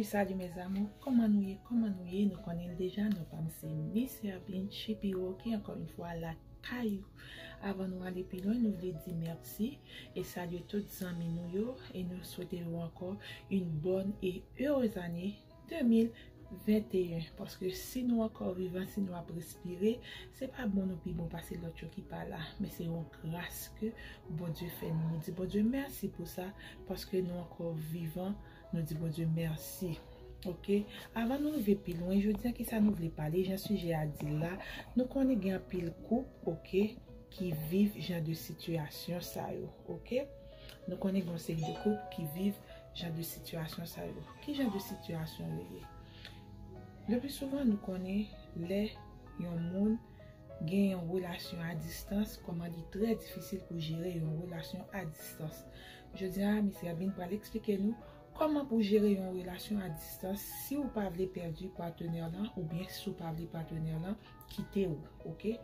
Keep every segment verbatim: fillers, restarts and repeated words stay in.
Salut mes amours, kòman nou ye? Kòman nou ye? Nou konnen l deja, non pa m se Miss Herbine Shapiro ki ankò yon fwa lakay ou. Avan nou ale pi lwen, nou vle di mèsi e salye tout zanmi nou yo, e nou swete yo ankò yon bòn e erez ane de mil venteyen, paske si nou ankò vivan, si nou ap respire, se pa bon nou pi bon pase lòt yo ki pa la, men se yon gras ke Bondye fè nou. Nou di Bondye mèsi pou sa, paske nou ankò vivan, nou di Bondye mèsi. Oke, avan nou rive pi lwen, jodi a ki sa nou vle pale, jan sijè a di l la, nou konnen gen anpil koup, oke, ki viv jan de sitiyasyon sa yo, oke? Nou konnen gen yon seri de koup ki viv jan de sitiyasyon sa yo. Ki jan de sitiyasyon yo ye? Le pli souvan, nou konnen lè yon moun gen yon relasyon a distans, kòman li trè difisil pou jere yon relasyon a distans. Jodi a, Miss Herbine pral eksplike nou kòman pou jere yon relasyon a distans si w pa vle pèdi patnè lan oubyen si w pa vle patnè lan kite w, oke?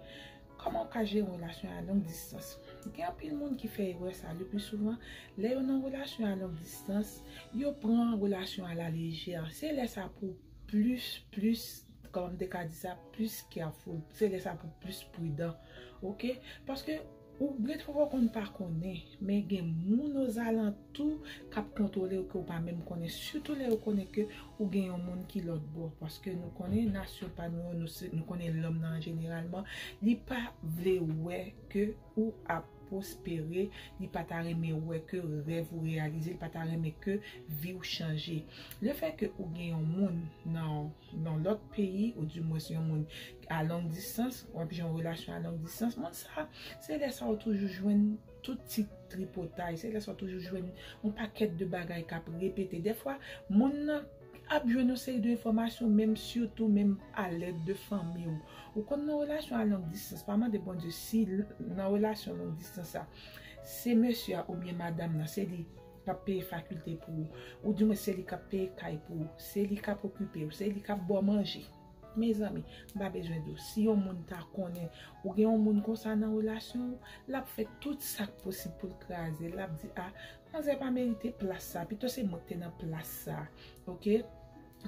Kòman w ka jere yon relasyon a long distans? Gen anpil moun ki fè erè sa le pli souvan. Lè yo nan relasyon a long distans, yo pran relasyon a la lejè. Se lè sa pou plis, plis, kòman m te ka di sa, plis careful. Se lè sa pou plis pridan, oke? Paske ou gen fwa w konn pa konnen, men gen moun ozalantou k ap kontwole w ke w pa menm konnen. Sitou lè yo konnen ke ou gen yon moun ki lòt bò. Paske nou konnen nasyon pa nou yo, nou, se- nou konnen lòm nan jeneralman, li pa vle wè ke ou ap pwospere, li pa ta renmen wè ke rèv ou reyalize, li pa ta renmen ke vi w chanje. Le fè ke ou gen yon moun nan, nan lòt peyi, ou dimwens yon moun a long distans, w ap gen yon relasyon a long distans, moun sa, se lè sa ou toujou jwenn tout ti tripotay, se lè sa ou toujou jwenn yon pakèt de bagay k ap repete. Dèfwa, moun nan ap jwenn yon seri de enfòmasyon, menm sitou menm a lèd de fanmi w. Ou konn nan relasyon a long distans, pa mande Bondye si l- nan relasyon long distans sa, se mesye a oubyen madanm nan, se li k ap peye fakilte pou ou, ou dimwens se li k ap peye kay pou ou, se li k ap okipe w, se li k ap ba w manje. Mezanmi, m pa bezwen di w, si yon moun ta konnen ou gen yon moun konsa nan relasyon w, l ap fè tout sa k posib pou l kraze l, l ap di, a, manzè pa merite plas sa, pito se mwen k te nan plas sa, oke?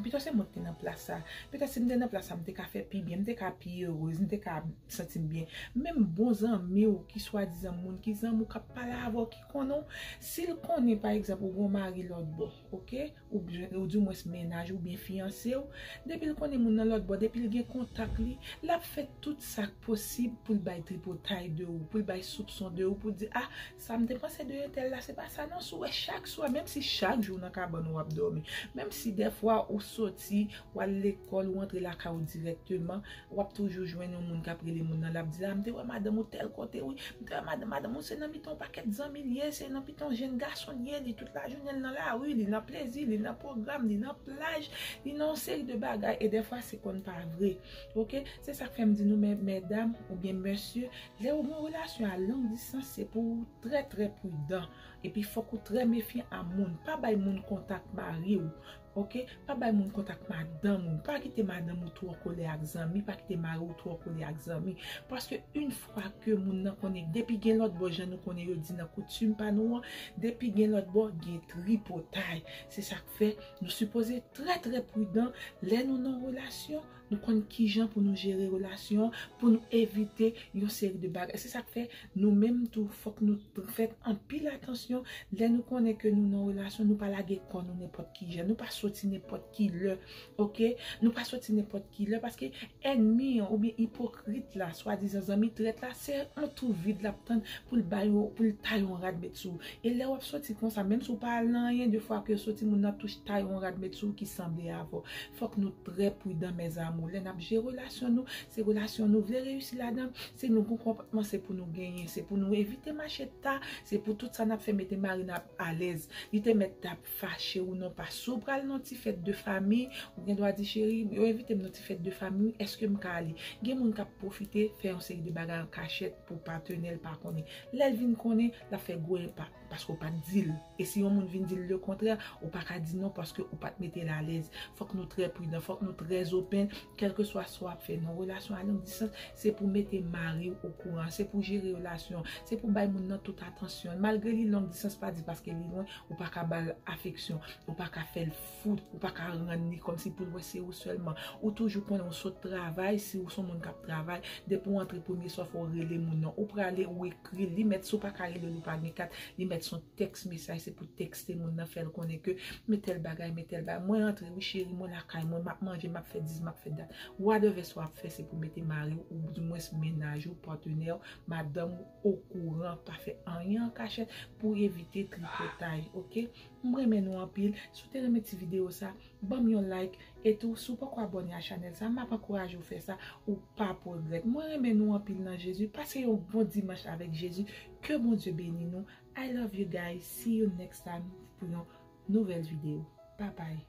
Pito se mwen k te nan plas sa. Petèt si m te nan plas sa, m te ka fè pi byen, m te ka pi erez, m te ka santi m byen. Menm bon zanmi w ki swadizan moun ki zanmi w k ap pale avè w, ki konnen w, si l konnen, pa egzanp, ou gen yon mari lòt bò, oke? Ou byen- ou dimwens mennaj oubyen fiyanse w, depi l konnen moun nan lòt bò, depi l gen kontak li, l ap fè tout sa k posib pou l bay tripotay de ou, pou l bay soupson de ou, pou l di, a, sa m te panse de entèl la, se pa sa non. Si w wè chak swa, menm si chak jou nan kabann ou w ap dòmi, menm si dèfwa ou soti, w al lekòl, ou antre lakay ou dirèkteman, w ap toujou jwenn yon moun k ap rele moun nan, l ap di, a, m te wè madanm ou tèl kote, wi, m te wè madanm, madanm ou se nan mitan yon pakèt zanmi l ye, se nan mitan yon jèn gason l ye, li tout lajounen l nan lari, li nan plezi, li nan pwogram, li nan plaj, li nan yon seri de bagay, e dèfwa se konn pa vre. Oke? Se sa k fè m di nou, mè- mèdam oubyen mesye, lè ou gen yon relasyon a long distans, se pou ou trè, trè pridan. Epi fòk ou trè mefyan a moun. Pa bay moun kontak mari w. Oke? Pa bay moun kontak madanm ou. Pa kite madanm ou twò kole ak zanmi. Pa kite mari w twò kole ak zanmi. Paske yon fwa ke moun nan konnen, depi gen lòt bò, jan nou konnen yo di nan koutim pa nou an, depi gen lòt bò, gen tripotay. Se sa k fè nou sipoze trè, trè pridan lè nou nan relasyon. Nou konn kijan pou nou jere relasyon, pou nou evite yon seri de bagay. Se sa k fè nou menm tou, fòk nou t- fè anpil atansyon. Lè nou konnen ke nou nan relasyon, nou pa lage kò nou nenpòt kijan, nou pa soti nenpòt ki lè, oke? Nou pa soti nenpòt ki lè, paske ènmi an oubyen ipokrit la, swadizan zanmi trèt la, se yon twou vid l ap tann pou l bay yon, pou l tay yon rad met sou ou. E lè w ap soti konsa, menm si w pa al nan anyen, de fwa ke yo soti, moun nan touche tay yon rad met sou ou ki sanble avè w. Fòk nou trè pridan, mes amours. Lè n ap jere relasyon nou, se relasyon nou vle reyisi ladan, se nou gon konpòtman, se pou nou genyen, se pou nou evite mache ta, se pou tout sa n ap fè mete mari n ap alèz. Li te mèt t ap fache ou non pa. Si w pral nan ti fèt de fanmi, ou gen dwa di, cheri, yo envite m nan ti fèt de fanmi, èske m ka ale? Gen moun k ap pwofite fè yon seri de bagay an kachèt pou patnè l pa konnen. Lè l vin konnen, l ap fè gwo enpak paske w pa t di l. E si yon moun vin di l lekontrè, ou pa ka di non paske ou pa t mete l alèz. Fòk nou trè pridan, fòk nou trè open Kèlkeswa sa w ap fè nan relasyon a long distans, se pou mete mari w okouran, se pou jere relasyon, se pou bay moun nan tout atansyon. Malgre li long distans, pa di paske li lwen, ou pa ka ba l afeksyon, ou pa ka fè l fout, ou pa ka rann li kòmsi pou l wè se ou sèlman. Ou toujou konnen ou sot travay, si ou se yon moun k ap travay, depi w antre premye swa fò w rele moun nan. Ou prale, ou ekri, li mèt, si w pa ka rele l, ou pa gen kat, li mèt se yon tèks mesaj, se pou tèkste moun nan, fè l konnen ke men tèl bagay, men tèl bagay. Mwen antre wi cheri, mwen lakay mwen, m ap manje, m ap fè dis, m ap fè dat. Whatever sa w ap fè, se pou mete mari w, oudimwens mennaj ou, patnè w, madanm ou okouran. Pa fè anyen an kachèt pou evite tripotay, oke? M renmen nou anpil. Si w te renmen ti videyo sa, ban m yon like. E tou, si w poko abòne a chanèl sa, m ap ankouraje w fè sa. Ou p ap regrèt. Mwen renmen nou anpil nan Jezi. Pase yon bon dimanch avèk Jezi. Ke Bondye beni nou. I love you guys. See you next time pou yon nouvèl videyo. Bye bye.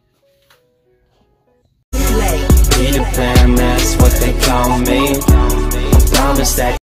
Peter Pan, that's what they call me. I promise that